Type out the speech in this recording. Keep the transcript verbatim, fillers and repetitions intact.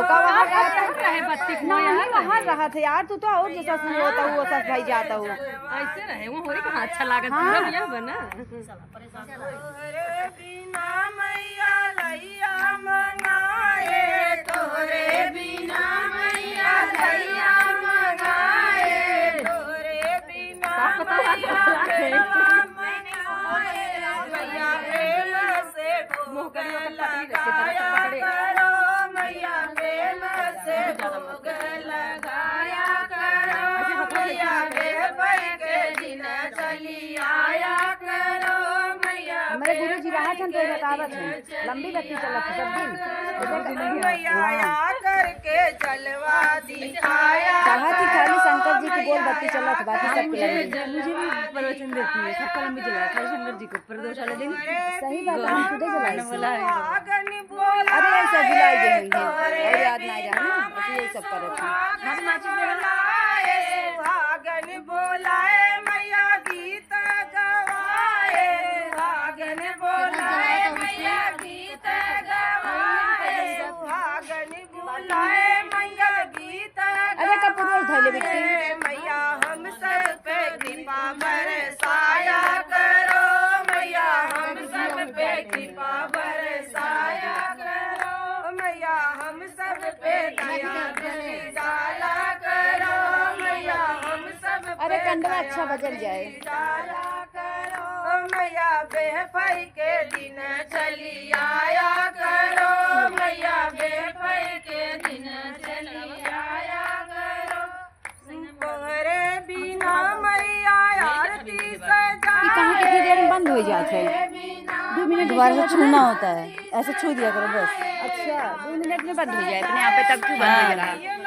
का वहाँ रहत है? रहे बत्ती को नहीं, यार। वहाँ रहत है यार, तू तो और जैसा सुन होता हूँ, वैसा भाई जाता हूँ। ऐसे रहे, वो होई कहाँ अच्छा लागत, हाँ। पूरा बियाह बना। तोहरे बिना मैया लैया मंगाए, तोहरे बिना मैया लैया मंगाए, तोहरे बिना मैया लैया मंगाए, मैया प्रेम से भोग लगाया करो, मैया प्रेम से भोग लगाया करो, मैया बेफर के दिन चली आया करो, मैया हमारे गुरु जी रहा छन तो बतावत हैं, लंबी बत्ती चलत है सब दिन। मैया आकर के जलवा दिखाया कहा कि खाली शंकर जी की गोल बत्ती चलत है, बाकी हाँ, सबकी मुझे, लंबी। मुझे भी प्रवचन देती है, सबका लंबी चला है, खाली शंकर जी को प्रदोष वाले दिन। सही बात है, हम खुदे जलाई थी। बोला है। अरे, ऐसा भुला गए होंगे, और याद ना रहा ना, ऐसे यही सब करत हैं। हम नाच बोला। सुहागन बोलाए मैया गीत गवाए, सुहागन बोलाए मैया गीत गवाए, सुहागन बोलाए मैया गीत अरे, कपूर रोज धइले बिट्टी। गवाए। मैया हम सब पे कृपा बरसाया करो, मैया हम सब पे कृपा बरसाया करो, मैया हम सब पे दया दृष्टि डाला करो, मैया हम सब अरे, पे कंडवा अच्छा दया बजल जाए। दृष्टि डाला करो, मैया बेफर के दिन चली आया करो, मैया बेफर के दिन चली आया करो। तोहरे बिना मैया आरती सजा ई कहाँ कितनी देर में बंद हो जात है? दो मिनट दोबारा से छूना होता है, ऐसे छू दिया करो बस। अच्छा, दो मिनट में बंद हो जाए, अपने आप पे तब क्यों बंद हो जा रहा है?